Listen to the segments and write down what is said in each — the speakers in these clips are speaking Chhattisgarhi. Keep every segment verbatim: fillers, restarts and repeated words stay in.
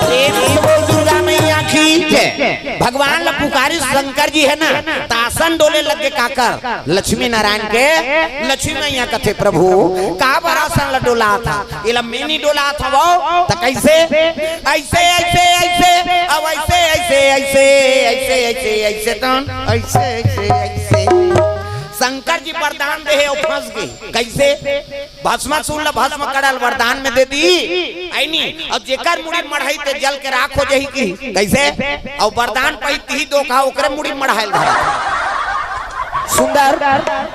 प्रेम से बोल दुर्गा मैया की जय। भगवान ला पुकारी शंकर जी हे ना, त आसन डोले लगे काकर? लक्ष्मी नारायण के। लक्ष्मी मैया कथे, "प्रभु, काबर आसन ला डोलाथव? एला मैं नइ डोलाथंव।" त कइसे? अइसे, अइसे, अइसे, अब अइसे, अइसे, अइसे, अइसे, अइसे, अइसे, तन अइसे, अइसे, अइसे। शंकर जी वरदान दे हे, अउ फंस गे। कइसे? भस्मासुर ला भस्म करल वरदान में दे दी, अइ नी? अउ जेकर मुड़ी मढ़ाही ते जल के राख हो जाही कि कइसे? अउ वरदान पहित ही धोखा ओकरे मुड़ी मढ़ायल धरा। सुंदर।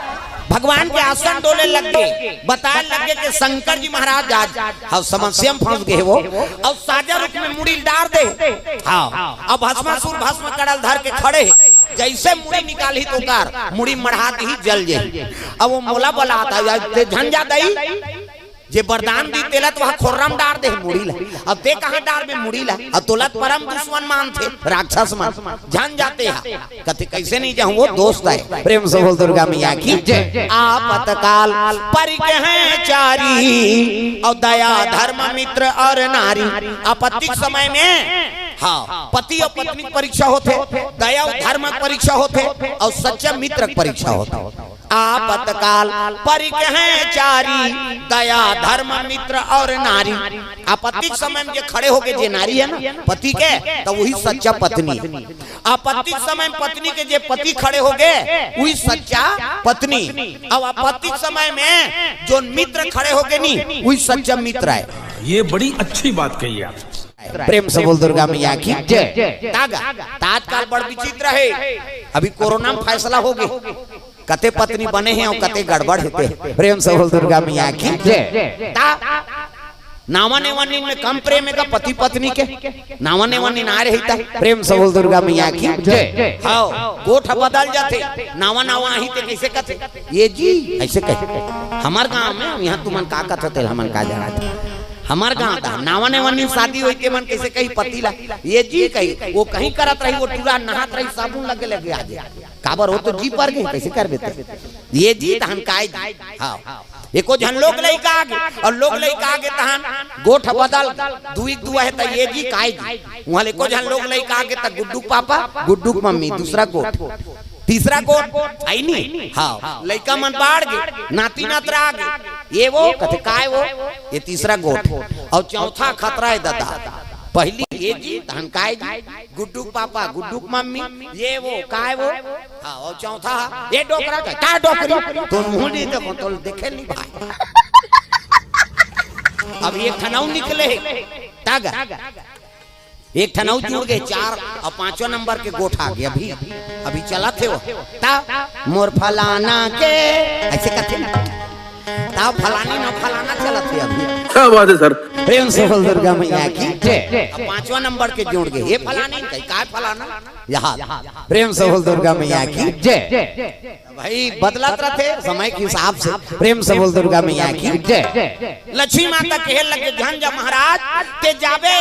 भगवान के आसन डोले लग गे, बताए लग गे कि शंकर जी महाराज आज हम समस्या में फंस गे हो। अउ साजा रूप में मुड़ी डार दे। हाँ, अब भस्मासुर भस्म करल धर के खड़े हे। जइसे मुड़ी निकालही त ओकर मुड़ी मढ़ा दिही, जल जाही। अब वो मोला बलात हे, ते झन जा दई, जे वरदान दी तेला त वहाँ खोर्रा म डार दे मुड़ी ला। अब ते कहाँ डारबे मुड़ी ला? अब तोला परम दुश्मन मानथे राक्षस मन। झन जा ते हा। कथे, "कइसे नइ जाहूँ, वो दोस्त हे।" प्रेम से बोल दुर्गा मैया की जय। आपतकाल परिके हैं चारी, अउ दया धर्म मित्र अउ नारी। आपत्ति के समय में, हाँ, पति अउ पत्नी के परीक्षा होथे, दया अउ धर्म के परीक्षा होथे, अउ सच्चा मित्र के परीक्षा होथे। आपतकाल परिके हैं चारी, दया धर्म मित्र अउ नारी। आपत्ति के समय में जे खड़े होगे जे नारी हे ना पति के, त वही सच्चा पत्नी हे। आपत्ति के समय में पत्नी के जे पति खड़े होगे, वही सच्चा पत्नी। अउ आपत्ति के समय में जो मित्र खड़े होगे नी, वही सच्चा मित्र हे। ये बड़ी अच्छी बात कही आप। प्रेम से बोल दुर्गा मैया की जय। तागा, त आजकाल बड़ विचित्र हे। अभी कोरोना में फैसला होगे, कते पत्नी बने हे अउ कते गड़बड़ हे ते। प्रेम से बोल दुर्गा मैया की जय। त नावा नेवानी में कम प्रेम हे का पति पत्नी के? नावा नेवानी ना रही त। प्रेम से बोल दुर्गा मैया की जय। हाँ, गोठ बदल जाथे, नावा नावा आही ते कइसे कथे? "ये जी," अइसे कहे। हमर गांव में, इहाँ तुमन का कथो तेला हमन का जानत। हमर गांव त नावा नेवानी शादी होई ते मन कइसे कही पति ला, "ये जी" कही, वो कहीं करत रही, वो टूरा नहात रही, साबुन लगे लगे आ जाय। काबर वो तो जी पर गे, कइसे करबे ते? "ये जी" तहन काय जी? हाँ। एको झन लोग लइका आगे, अउ लोग लइका आगे तहन गोठ बदल, दुई दुआ हे त "ये जी" काय जी? उहाँ ले एको झन लोग लइका आगे त गुड्डू के पापा, गुड्डू के मम्मी, दूसरा गोठ, तीसरा गोठ, अइ नी? हाँ, लइका मन बाढ़ गे, नाती नतरा आगे, "ये वो" कथे, "काय वो?" ये तीसरा गोठ। अउ चौथा खतरा हे ददा, पहिली "ये जी" तहन "काय जी?" गुड्डू के पापा, गुड्डू के मम्मी, "ये वो", "काय वो?" हाँ, अउ चौथा, "ये डोकरा का, का डोकरी?" तो मुंह नइ देखो, तो देखे नइ भाई। अब एक ठन अउ निकले हे, तागा। एक ठन अउ जुड़ गे, चार अउ पांचवा नंबर के गोठ आगे, अभी, अभी चलत हे वो। त मोर फलाना के, अइसे कथे ना। त फलानी न फलाना चलत हे अभी। क्या बात है सर। प्रेम से बोल दुर्गा मैया की जय। अब पांचवा नंबर के जुड़ गे, "ये फलानी कही, काय फलाना?" यहाँ प्रेम से बोल दुर्गा मैया की जय। भाई बदलत रथे समय के हिसाब से। प्रेम से बोल दुर्गा मैया की जय। लक्ष्मी माता कहे लगे, "झन जा महाराज, ते जाबे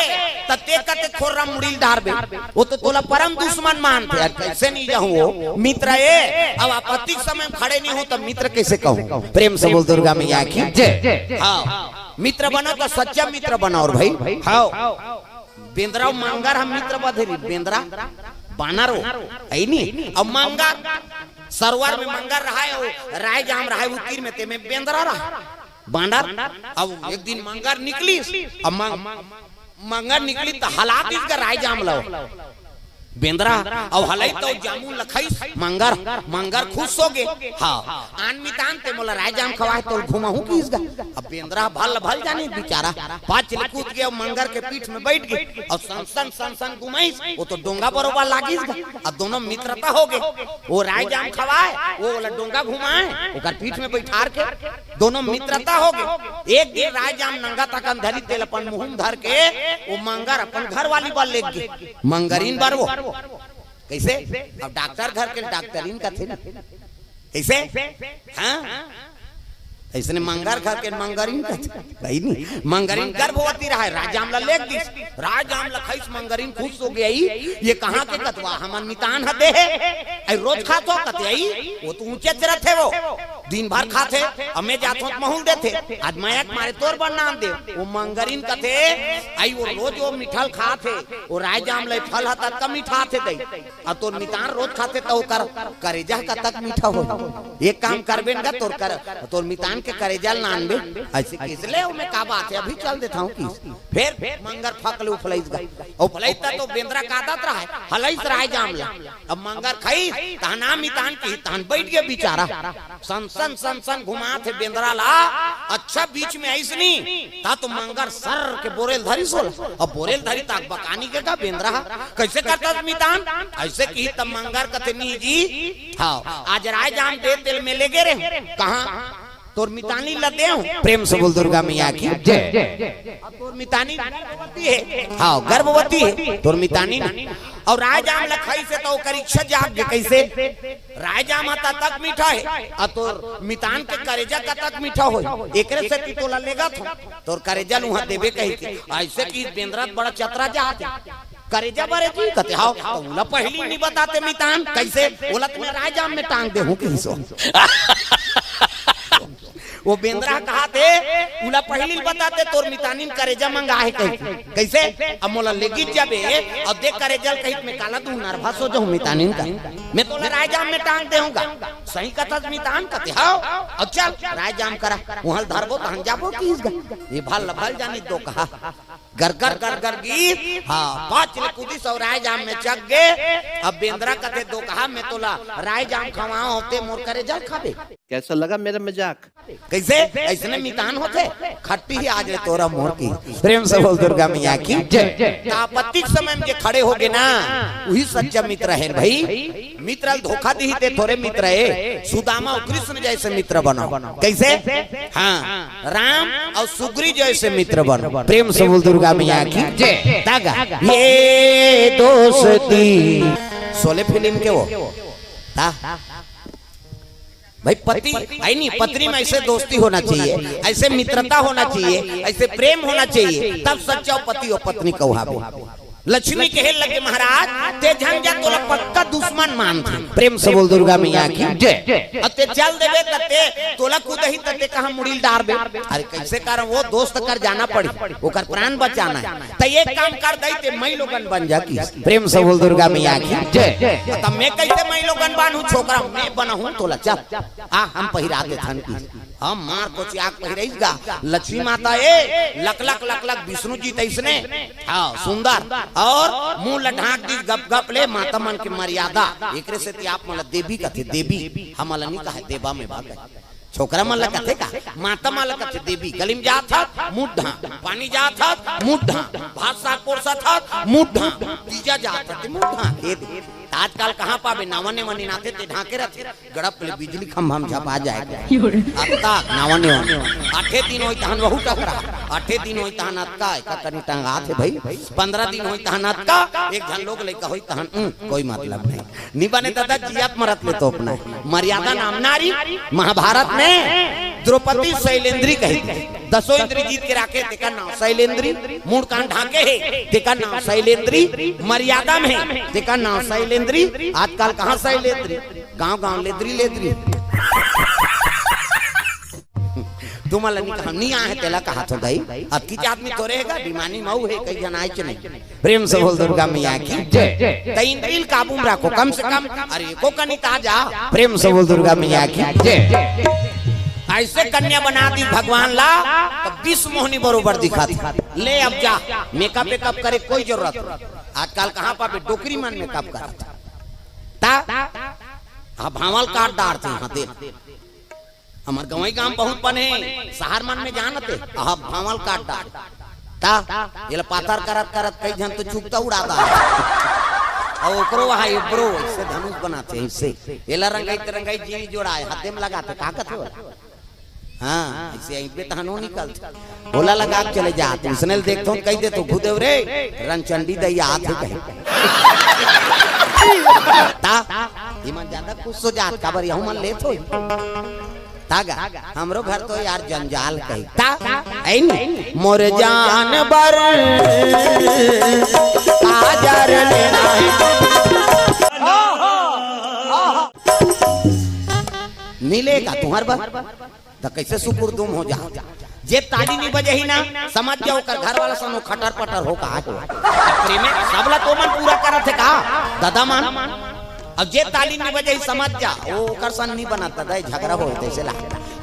त ते कते खोर्रा मुड़ी ल डारबे, वो तो तोला परम दुश्मन मानथे।" "अरे कइसे नइ जाहूँ, वो मित्र हे, अब आपत्ति के समय में खड़े नइ हों त मित्र कइसे कहूँ?" प्रेम से बोल दुर्गा मैया की जय। हाँ, मित्र बनो त सच्चा मित्र बनो रे भाई। हाँ, बेंदरा अउ मंगर ह मित्र बधे रही, बेंदरा बानर हो, अइ नी? अउ मंगर, सरोवर में मंगर रहय, अउ रायजाम रहय, उ तीर में तेमे बेंदरा रहय, बानर। अब एक दिन मंगर निकलिस, अब मंग-, मंगर निकलिस त हला दिस गा रायजाम ल बेंदरा, अउ हलई त जामुन ल खइस मंगर, मंगर खुश होगे। हाँ, आन मितान ते मोला रायजाम खवाय त घुमाहूँ किहिस गा। अब बेंदरा भल भल जानिस बिचारा, पाछ ले कूद गे अउ मंगर के पीठ में बइठ गे अउ सन सन सन सन घुमाइस, वो तो डोंगा बरोबर लागिस गा। अब दोनों मित्रता होगे, वो रायजाम खवाय, वो ओला डोंगा घुमाय, ओकर पीठ में बइठार के दोनों मित्रता होगे। एक दिन रायजाम नंगत अकन धरिस, तेला अपन मुहूँ म धर के वो मंगर अपन घरवाली बर लेग गे। मंगरिन बर वो कइसे? अब डॉक्टर घर के डॉक्टरिन कथे ना। कइसे? हाँ? अइसने मंगर घर के मंगरिन कथे। भाई नी, मंगरिन गर्भवती रहय, रायजाम ल लेग दिस। रायजाम ल खइस, मंगरिन खुश होगे, "ये कहाँ के कतवा? हमर मितान ह दे हे, अइ रोज खाथो कथे अइ, वो तो ऊँचे च रथे वो।" दिन भर खाथे, अमे जाथों त महूं ल देथे। आज मया के मारे तोर बर नान दे। वो मंगरिन कथे, आई वो रोज वो मिठल खाथे, वो राय जाम ले फल ह ततका मिठाथे दई। अउ तोर मितान रोज खाथे त ओकर करेजा ह कतक मीठा होही। एक काम करबे न गा, तोर कर, तोर मितान के करेजा ल नानबे। अइसे किस ले, ओमे का बात हे, अभी चल देथंव किस। फेर मंगर फक ले उफलइस गा। उफलइस त तो बेंदरा का आदत रहय, हलइस राय जाम ला। अब मंगर खइस, तहन आ मितान किहिस, तहन बइठ गे बिचारा। सन सन सन सन घुमाथे बेंदरा ला। अच्छा बीच में आइस नी, त तो मंगर सर के बोरे ल धरिस ओला। अब बोरे ल धरिस त बकानी के गा बेंदरा ह, कइसे करथस मितान? अइसे किहिस त मंगर कथे, नी जी, हव, आज राय जाम दे तेल में लेगे रहेंव। कहां? तोर मितानिन ला देंव। प्रेम से बोल दुर्गा मैया की जय। अब तोर मितानिन गर्भवती हे। हव, गर्भवती हे तोर मितानिन। अउ राय जाम ला खइस त ओकर इच्छा जाग गे। कइसे? राय जाम ह ततक मीठा हे, अउ तोर मितान के करेजा कतक मीठा होही। एकरे सेती तोला लेगत हंव, तोर करेजा ल उहां देबे कहिके। अइसे किहिस बेंदरा त बड़ा चतरा जात हे। करेजा बरे जी कथे, हव, त ओला पहिली नी बताते मितान, कइसे? ओला त मैं राय जाम में टांग देहूं किहिस ओ। वो बेंदरा ह कहाथे, ओला पहिली ल बताते तोर मितानिन करेजा मंगाहे कहिके। कइसे? अब मोला लेगिस जाबे, अउ देख करेजा ल कहिस त मैं काला दूं, nervous हो जाहूं मितानिन का। मैं तोला राय जाम में टांग देहूं गा। सही कथस मितान कथे, हव। अउ चल, राय जाम करा, उहां ल धरबो, तहन जाबो किहिस गा। ये भल भल जानी दोकहा। गरगर गरगर गीस, हव, पांच ले कूदिस अउ राय जाम में चघ गे। अब बेंदरा कथे, दोकहा, मैं तोला राय जाम खवावंव, ते मोर करेजा ल खाबे। कैसा लगा मेरा मजाक? कइसे? अइसने मितान होथे? खट्टी हे आज ले तोर अउ मोर किहिस। प्रेम से बोल दुर्गा मैया की जय। त आपत्ति के समय में जे खड़े होगे ना, उही सच्चा मित्र हे भई। मित्र ल धोखा दिही ते थोरे मित्र ए, सुदामा अउ कृष्ण जइसे मित्र बनो। कइसे? हां, राम अउ सुग्रीव जइसे मित्र बनो। प्रेम से बोल दुर्गा मैया की जय। त गा, ये दोस्ती शोले फिल्म के वो। त भई पति, अइ नी, पत्नी में अइसे दोस्ती होना चाहिए, अइसे मित्रता होना चाहिए, अइसे प्रेम होना चाहिए, तब सच्चा पति अउ पत्नी कहाबे। लक्ष्मी कहे लगे, महाराज, ते झन जा, तोला पक्का दुश्मन मानथे। प्रेम से बोल दुर्गा मैया की जय। अउ ते चल देबे त ते तोला कूदही त ते कहां मुड़ी ल डारबे। अरे कइसे करंव, वो दोस्त कर जाना पड़ही, ओकर प्राण बचाना हे। त एक काम कर दई, ते मइलोगन बन जा किहिस। प्रेम से बोल दुर्गा मैया की जय। त मैं कइसे मइलोगन बनहूं, छोकरा मैं बनहूं तोला, चल। आ, हम पहिरा देथन किहिस। हम मार कोचिया के पहिरइस गा। लक्ष्मी माता ए, लक लक लक लक विष्णु जी तइसने। हव, सुंदर। अउ मुंह ल ढांक दिस गप गप ले, माता मन के मर्यादा। एकरे सेती आप मन ल देवी कथे, देवी। हमन ल नी कहे देवा में भाग। छोकरा मन ल कथे का, माता मन ल कथे देवी। गली में जात हस, मुंह ढांक। पानी जात हस, मुंह ढांक। भात साग परोसत हस, मुंह ढांक। तीजा जात हस, मुंह ढांक। ए दे। आजकल कहां पाबे, नावा नेवा निनाथे ते ढांके रथे। गड़प ले बिजली खंभा में झपा जाय। अतका नावा नेवा। आठे दिन होही तहन वहू टकरा, आठे दिन होही तहन अतका, एकर कनी टंगाथे भई। पंद्रह दिन होही तहन अतका, एक झन लोग लइका होही तहन, उम, कोई मतलब नहीं। नी बने दादा, जियत मरत ले तोपना हे। मर्यादा नाम नारी, महाभारत में द्रौपदी शैलेंद्री कहिथे। दसों इंद्री जीत के राखे, तेकर नांव शैलेंद्री। मुड़ कान ढांके हे, तेकर नांव शैलेंद्री। मर्यादा में हे, तेकर नांव शैलेंद्री। आजकल कहां शैलेंद्री, गांव गांव लेदरी लेदरी। तुमन ल नी कहा, नी आए हे तेला कहाथंव दाई। अतकीच आदमी थोरे हे गा, बिमानी मऊ हे, कई झन आएच नहीं। प्रेम से बोल दुर्गा मैया की जय। त इंद्री ल काबू में राखो कम से कम। अरे एको कनी त आ जा। प्रेम से बोल दुर्गा मैया की जय। अइसे कन्या बना दिस भगवान ला, त विश्व मोहनी बरोबर दिखथे। ले अब जा, मेकअप वेकअप करे कोई जरूरत नहीं। आजकल कहां पाबे, डोकरी मन मेकअप करथे। त हां, भांवल काट डारथे, हां दे। हमर गंवई गांव बहुत बने, सहर मन में जानते, अहा भांवल काट डार। त एला पातर करत करत कई झन तो चुकता उड़ा डार। अउ ओकरो वहां एब्रो, अइसे धनुष बनाथे, अइसे। एला रंगई त रंगई जी जोड़ाय, हाथे में लगाथे, का कथे ओला? हां, अइसे अइबे तहन ओ निकलथे। ओला लगा के चले जात, अइसने ल देखथंव, कहि देथंव, "घुदेव रे, रनचंडी दई आत हे," कहे। त, इमन जादा खुश हो जात, काबर यहू मन लेत होही। त गा, हमरो घर तो यार जंजाल कही। त, अइन, मोर जान बर, काजर लेना हे। मिलेगा तुंहर बर। त कैसे सुकुर दुम हो जा? जे ताली नहीं बजे ही ना, समझ जाओ ओकर घर वाला सनो खटर पटर हो कहा के। प्रेम, सबला तो मन पूरा करत हे का? दादा मन। अब जे ताली नहीं बजे ही समझ जा, वो ओकर सन नहीं बनत दादा, ये झगड़ा हो तैसे ला।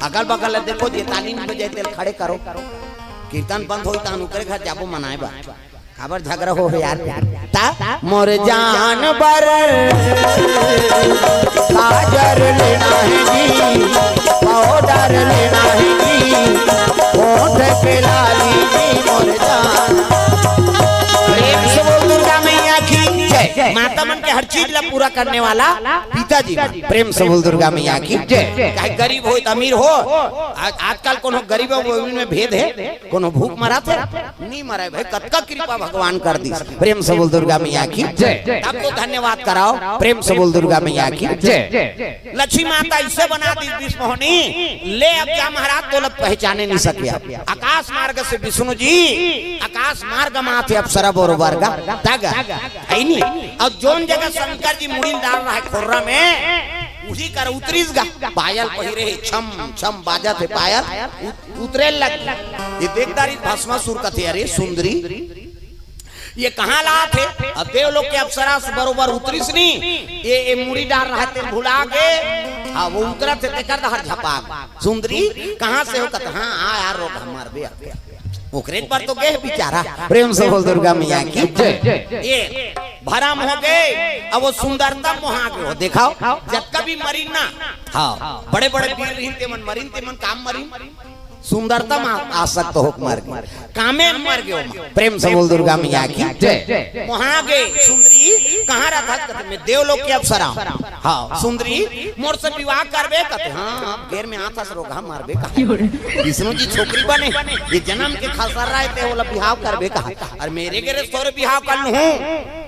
अगल बगल ला देखो, जे ताली नहीं बजे तेल खड़े करो। कीर्तन बंद होई त ओकरे घर जाबो मनाए बर। काबर झगड़ा हो हे यार? ता मोर जान बर काजर लेना है जी, पाउडर लेना है जी, होठ पे लाली जी, मोर जान। प्रेम से बोल दुर्गा मैया की जय। माता मन के हर चीज ला पूरा करने वाला पिताजी मन। प्रेम से बोल दुर्गा मैया की जय। चाहे गरीब हो, अमीर हो, आज, आजकल कोनो गरीब अउ अमीर में भेद हे? कोनो भूख मरत हे? नहीं मरे भाई, कतका कृपा भगवान कर दिस। प्रेम से बोल दुर्गा मैया की जय। तब तो धन्यवाद कराओ, प्रेम से बोल दुर्गा मैया की जय। लक्ष्मी माता ऐसे बना दी विश्व मोहनी, ले अब जा महाराज, तोला पहचाने नहीं सके। अब आकाश मार्ग से विष्णु जी, आकाश मार्ग माथे अप्सरा बरोबर गा, तग, है नी? अब जोन जगह शंकर जी मुड़ी डाल रहा है खोर्रा में, उही कर उतरिस गा। पायल पहिरे हे, छम छम बाजत हे पायल, उत-, उतरे लग। ये देखदारी भस्मासुर कथे, "अरे सुंदरी, ये कहाँ लात हे?" अब देवलोक के अप्सरा से बरोबर उतरिस नी, ये, ये मुड़ी डाल रहा हे, तेल भुला गे। हाँ, वो उतरत हे, तेकर डहर झपाक। "सुंदरी, कहाँ से हो?" कथे, "हाँ, आ यार, रोग हमार बे।" ओकरे पर तो गे बेचारा। प्रेम से बोल दुर्गा मैया की जय। ये भरम हो गे, अब वो सुंदरता मोहा गे हो। देखाओ, जतका भी मरीन ना, हाँ, बड़े बड़े वीर रहिन, तेमन मरीन, तेमन काम मरीन, सुंदरता में आसक्त होके मर गे, कामे में मर गे ओमा। प्रेम से बोल दुर्गा मैया की जय। मोहा गे, सुंदरी कहाँ रहत? कथे, "मैं देवलोक के अप्सरा हूँ।" हाँ, सुंदरी मोर से विवाह करबे? कथे, "हाँ, अब घेर में आथस रोगहा मरबे कहा।" विष्णु जी छोकरी बने, ये जन्म के खसर रहे ते ओला बिहाव करबे कहा। अरे मेरे घेरे तोरे बिहाव कर लूँ,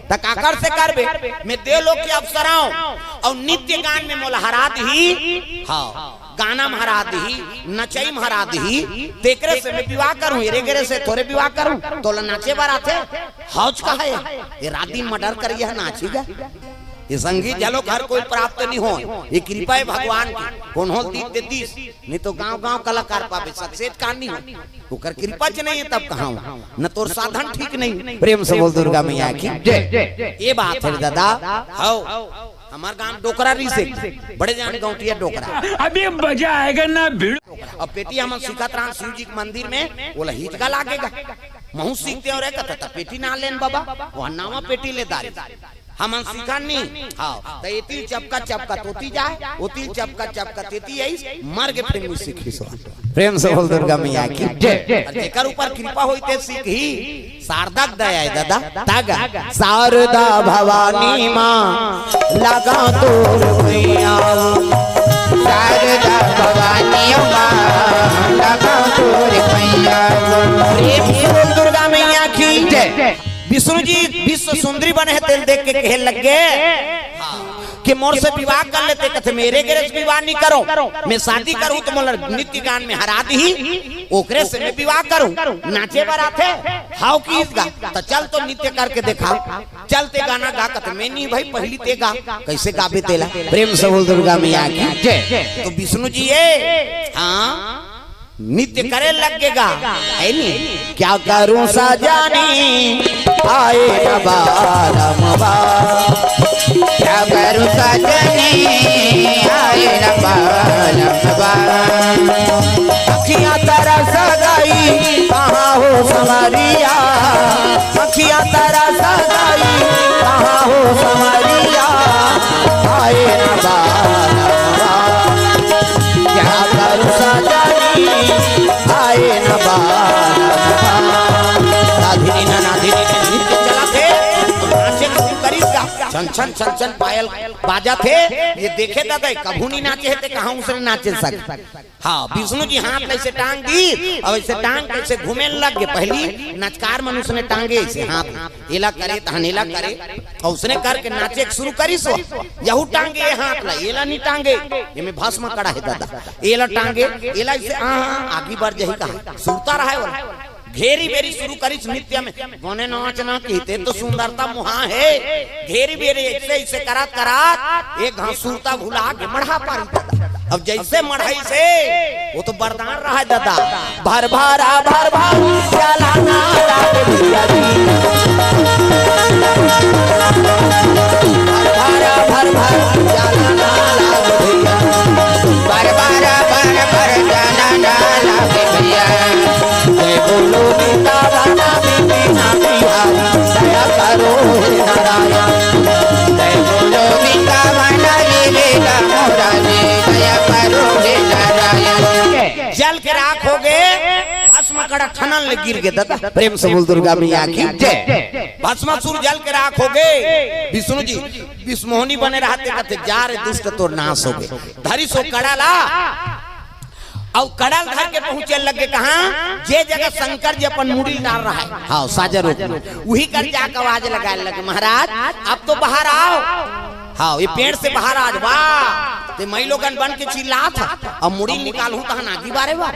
त काकर से करबे? मैं देवलोक के अप्सरा हूँ, अउ नित्य गान में मोला हरा दिही, हाँ, गाना में हरा दिही, नचई में हरा दिही, तेकरे से मैं विवाह करूँ, एरे गेरे से तोरे विवाह करूँ, तोला नाचे बर आथे? हौच कहा हे, ये रात दिन मर्डर करिया हे, नाची गा। ये संगीत झलो हर कोई प्राप्त नहीं हो, ये कृपा हे भगवान की। कोनो ल दीस ते दीस, नहीं तो गांव गांव कलाकार पाबे, सक्सेस का नहीं हो। ओकर कृपा च नहीं हे तब कहाँ हो, न तोर साधन ठीक नहीं। प्रेम से बोल दुर्गा मैया की जय। ये बात हे दादा। हौ, हमार गांव डोकरा रिहिसे, बड़े जान गौंटिया डोकरा। अभी मजा आएगा ना भिड़ू। अब पेटी हमन सिखत रहन शिव जी के मंदिर में, ओला हिचका लागे गा। महूँ सीखते हो रे कथा, त पेटी ना लेन बाबा, वहाँ नावा पेटी ले दारी। हमन सिखन नी, हाँ, त एती चपका चपका तोती जाए, ओती चपका चपका तेती आइस, मर के फिर नी सीखिस। प्रेम से बोल दुर्गा मैया की जय। अउ जेकर ऊपर कृपा होई ते सीखही, शारदा के दया हे दादा। तग, शारदा भवानी माँ, लगा तोर पैया। शारदा भवानी माँ, लगा तोर पैया। प्रेम से बोल दुर्गा मैया की जय। विष्णु जी विश्व सुंदरी बने हे, तेला देख के कहे लग गे कि मोर से विवाह कर लेते, कथे मेरे गेरे से विवाह नहीं करो, मैं शादी करूँ त मोला नित्य गान में हरा दिही, ओकरे से मैं विवाह करूँ। नाचे बर आथे, हव किहिस गा, त चल तो नृत्य करके देखा। चल ते गाना गा, कथे मैं नहीं भाई, पहली ते गा। कैसे गाबे तेला? प्रेम से बोल दुर्गा मैया की जय। तो विष्णु जी ये, हाँ, नृत्य करे लग गे गा, हे नी? क्या करूं सजनी, आए न बारंबार। क्या करूं सजनी, आए न बारंबार। अखियां तरस गई, कहाँ हो संवरिया? अखियां तरस गई, कहाँ हो संवरिया? आए न बारंबार। क्या करूं सजनी, आए न बारंबार। राधिनी ना, राधिनी ना, नृत्य चलत हे, नाचे शुरू करिस गा। छन छन छन छन पायल बाजत हे। ये देखे दादा, कभू नहीं नाचे हे ते कहाँ उसने नाचे सक। हाँ, विष्णु जी हाथ ले ऐसे टांग दी, अउ ऐसे टांग के ऐसे घूमे लग गे। पहली नचकार मन उसने टांगे ऐसे हाथ, एला करे, तहन एला करे, अउ उसने करके नाचे के शुरू करिस। यहू टांगे ये हाथ ला, एला नहीं टांगे, एमे भस्म कड़ा हे दादा, एला टांगे, एला ऐसे, हाँ, हाँ, आगी बढ़ जाही कहा, सुरता रहा हे ओला। घेरी बेरी शुरू करिस नृत्य में, बने नाच ना किहिते तो सुंदरता मुहा हे। घेरी बेरी ऐसे ऐसे करत करत एक घांव सुरता भुला के मढ़ा पारी दादा। अब जैसे मढ़ई से, वो तो बरदान रहा है दादा। भर भरा भर भर चलाना लागे भैया जी। भर भरा भर भर चलाना लागे भैया। भर भरा भर भर चलाना लागे भैया। जय बोलो वृंदावन बिहारी, दया करो हे नारायण। जय बोलो वृंदावन लीला मोरा जी, दया करो हे नारायण। जल के राख हो गए, भस्म कड़ा खनन ले गिर गए दादा। प्रेम से बोल दुर्गा मैया की जय। भस्मासुर जल के राख हो गए। विष्णु जी विश्वमोहनी बने रहते, कहते जा रे दुष्ट तोर नाश हो गए। धरी सो कड़ा ला, अउ कड़ा ल धर के पहुंचे लगे कहाँ, जे जगह शंकर जी अपन मुड़ी डाल रहा है, हाँ, साजा रूप में, वही कर जाके आवाज लगाए लगे, महाराज, अब तो बाहर आओ। हाँ, ये पेड़ से बाहर आ जा। वाह, ते मई लोगन बन के चिल्लात ह, अब मुड़ी निकालहूं तहन आगी बारे बा।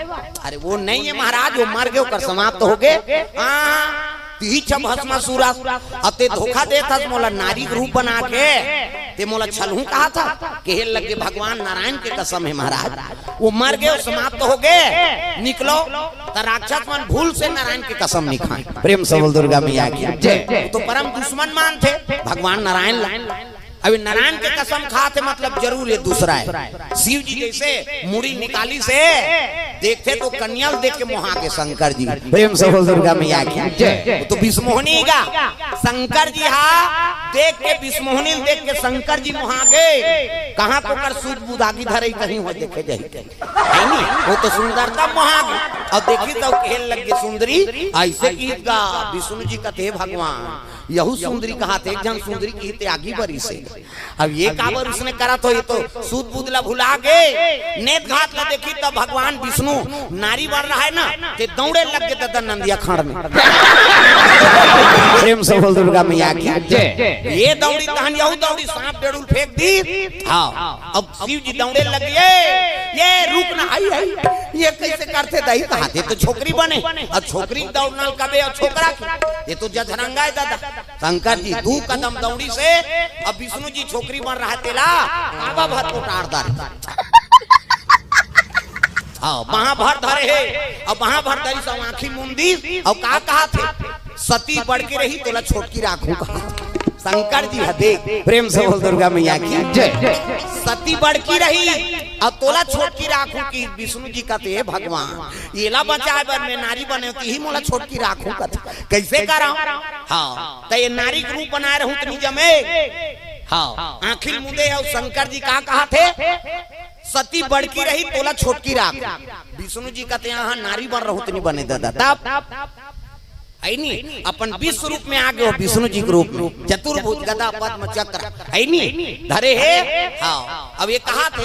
अरे वो नहीं है महाराज, वो मर गए, ओकर समाप्त हो गए। हाँ, तिही छ भस्मासुर, अब ते धोखा देत हस मोला नारी के रूप बना के, ते मोला छलहूं कहा था, कहे लगे भगवान नारायण के कसम है महाराज, वो मर गए, समाप्त हो गए, निकलो। त राक्षस मन भूल से नारायण के कसम नहीं खाए। प्रेम से बोल दुर्गा मैया की जय। वो तो परम दुश्मन मान थे भगवान नारायण ला। अभी नारायण के कसम खाते मतलब जरूर ये दूसरा है। शिव जी जैसे मुड़ी निकाली से देखते तो कन्या ल देख के मोहा के शंकर जी। प्रेम से बोल दुर्गा मैया की जय। वो तो विश्वमोहनी का शंकर जी हा देख के, विश्वमोहनी ल देख के शंकर जी मोहा गए। कहाँ को कर सूझ बुझ आगी धरे कहीं हो देखे जाए। है नी? वो तो सुंदरता मोहा गई। अब देखी तो खेल लग गई सुंदरी। ऐसे की गा विष्णु जी कहते, "हे भगवान, यहू सुंदरी कहा थे, एक जन सुंदरी की ते आगी बरी से।" अब ये काबर उसने करा तो ये तो सूझ बुझ ला भुला गए। नेत घात ला देखी तब भगवान विष्णु नारी बन रहा है ना, ते दौड़े लग गए दादा नंदिया खाड़ में। प्रेम से बोल दुर्गा मैया की जय। ये दौड़ी तहन यहू दौड़ी, सांप डेड़ुल फेंक दी। हाँ, अब शिव जी दौड़े लग गए। ये रुक ना, आई, आई, ये कैसे करते दाई? कहा थे तो छोकरी बने, और छोकरी दौड़ना कबे और छोकरा की? ये तो जझरंगा है दादा। शंकर जी दू कदम दौड़ी से, अब विष्णु जी छोकरी बन रहा तेला, बाबा भर उतार दार। हाँ, वहां भर धरे है, अब वहां भर धरी सब आंखी मुंदी, और का कहा थे? सती बड़की रही तोला छोटकी राखू कहा। शंकर जी ह देख, प्रेम से बोल दुर्गा मैया की जय। सती बड़की रही, अब तोला छोटकी राखू की विष्णु जी कहते, "हे भगवान, येला बचाए बर मैं नारी बने होती ही मोला छोटकी राखू कहते, कैसे करा?" हाँ, त ये नारी के रूप बनाए रहूं त नहीं जमे। हाँ, आंखी मुंदे है शंकर जी का कहा थे, "सती बड़की रही तोला छोटकी राख।" विष्णु जी कहते, "हाँ, नारी बन रहूं त नहीं बने दादा।" तब है नी, अपन विश्व रूप में आ गए हो, विष्णु जी के रूप में, चतुर्भुज गदा पद्म चक्र, है नी, धरे है। हाँ, अब ये कहा थे,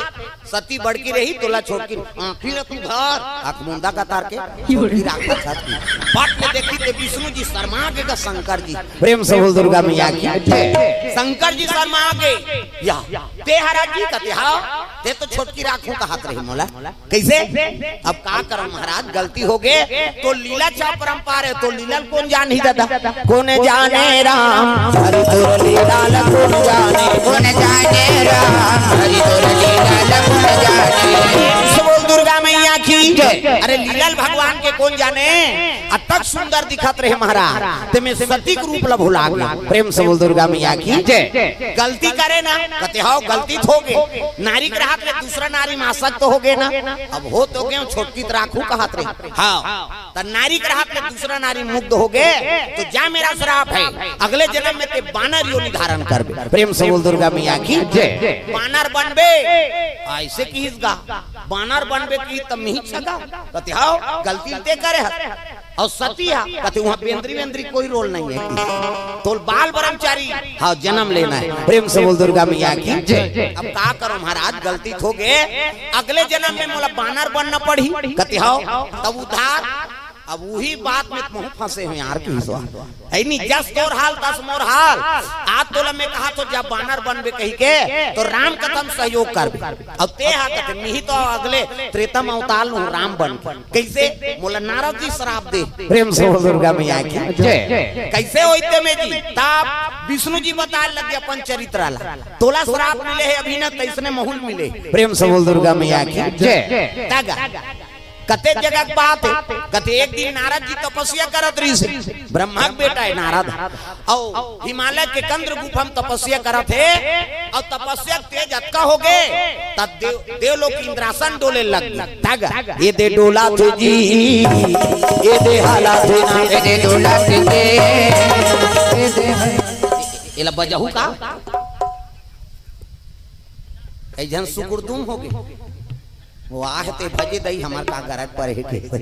"सती बड़की रही तोला छोटकी।" आंखी ला तू धर, आंख मुंदा का तार के, छोटकी राख का साथ की। पट में देखी ते विष्णु जी शर्मा के का शंकर जी। प्रेम से बोल दुर्गा मैया की जय। शंकर जी शर्मा के, या, "ते हरा जी कहते, हाँ, ते तो छोटकी राखू कहात रही मोला।" कैसे? अब का करम महाराज, गलती हो गए, तो लीला चा परंपार है, तो लीला ल कौन जान ही दादा? कौन जाने राम हरि तोर लीला ल कौन जाने, कौन जाने राम हरि तोर लीला ल कौन जाने। बोल दुर्गा मैया की जय। अरे लीला ल भगवान के कौन जाने? अतक सुंदर दिखत रहे महाराज, ते में सती के रूप ला भुला गए। प्रेम से बोल दुर्गा मैया की जय। गलती करे ना, कहते, "हाव, गलती हो गए।" नारी के रहत ले दूसरा नारी में आसक्त हो गए ना। अब हो तो गए, छोटकी त राखू कहत रही। हाँ, त नारी के रहत ले दूसरा नारी मुग्ध हो गए, तो जा मेरा श्राप है, अगले जन्म में ते बानर योनि धारण करबे। प्रेम से बोल दुर्गा मैया की जय। बानर बनबे, ऐसे किहिस गा, बानर बनबे की तब मिही छगा, कहते, "हाव, गलती ते करे हस।" और सती हा, कहते, "वहाँ बेंद्री वेंद्री कोई रोल नहीं है, तोल बाल ब्रह्मचारी, हाँ, जन्म लेना है।" प्रेम से बोल दुर्गा मैया की जय। अब का करो महाराज, गलती हो गए, अगले जन्म में मोला बानर बनना पड़ी, कहते, "हाव, तब उद्धार।" अब वही बात में तुम फंसे हो यार, की सो है नी, "जस तोर हाल तस मोर हाल।" आज तोला मैं कहा तो जब बानर बनबे कही के, तो राम कथम सहयोग करबे। अब ते हा कथे, मिही तो अगले त्रेता म अवतार लूं राम बन के। कैसे? मोला नारद जी श्राप दे। प्रेम से बोल दुर्गा मैया की जय। कैसे होइते में जी? तब विष्णु जी बताए लगे अपन चरित्र ला। तोला श्राप मिले हे अभी ना, तैसने महूल मिले। प्रेम से बोल दुर्गा मैया की जय। तगा कते जगह के बात हे, कते एक दिन नारद जी तपस्या करत रहिस हे, ब्रह्मा के बेटा हे नारद, अउ हिमालय के कंदर गुफा म तपस्या करत हे, अउ तपस्या के तेज अतका हो गे, तब देव, देवलोक इंद्रासन डोले लग गे। तग, ये दे डोला थे जी, ये दे हाला थे ना, ये दे डोला थे जी, ये दे हाला। एला बजाहू का? कई झन सुकुर दुम हो गे। वो आहे ते भजे दई, हमर का गरज परे के।